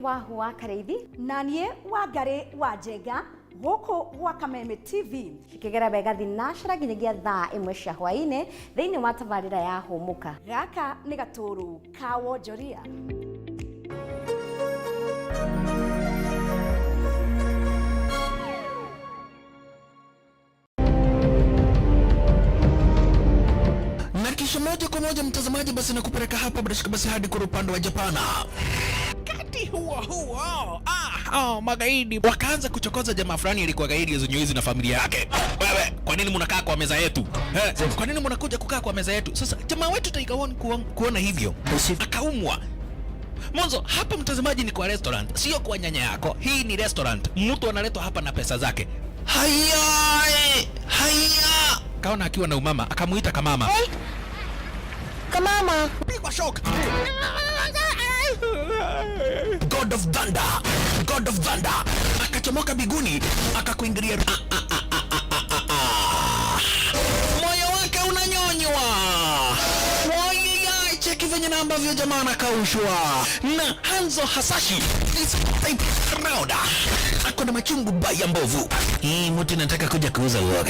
Wahu wa Karĩithi. Na niĩ Wangarĩ wa Njenga, gũkũ gwa Kameme TV. Cikĩgera wega thinacara nginyagia thaa 1 cia hwaĩ-inĩ thĩinĩ wa tabarĩra ya Hũmũka. Gaka nĩ gatũrũ ka wonjoria. Na kisha moja kwa moja, mtazamaji, basi nakupeleka hapa bila shaka basi hadi kwa upande wa Japana. Wakati huo huo, oh, magaidi wakaanza kuchokoza jamaa fulani alikuwa gaidi ya na familia yake. "Wewe, kwa nini mnakaa kwa meza yetu? Eh, kwa nini mnakuja kukaa kwa meza yetu?" Sasa jamaa wetu Tiger One kuona hivyo akaumwa. Mwanzo hapa, mtazamaji, ni kwa restaurant, sio kwa nyanya yako. Hii ni restaurant, mtu analetwa hapa na pesa zake. Haya, haya, kaona akiwa na umama, akamuita kamama. Hey, kamama. Pigwa shock. God of Thunder, God of Thunder akachomoka biguni akakuingilia. Ah, ah, ah, ah, ah, ah, ah. Moyo wake unanyonywa. Wai, cheki venye na ambavyo jamaa anakaushwa na Hanzo Hasashi this time round. Ako na machungu baya mbovu. Hii mtu nataka kuja kuuza uoga.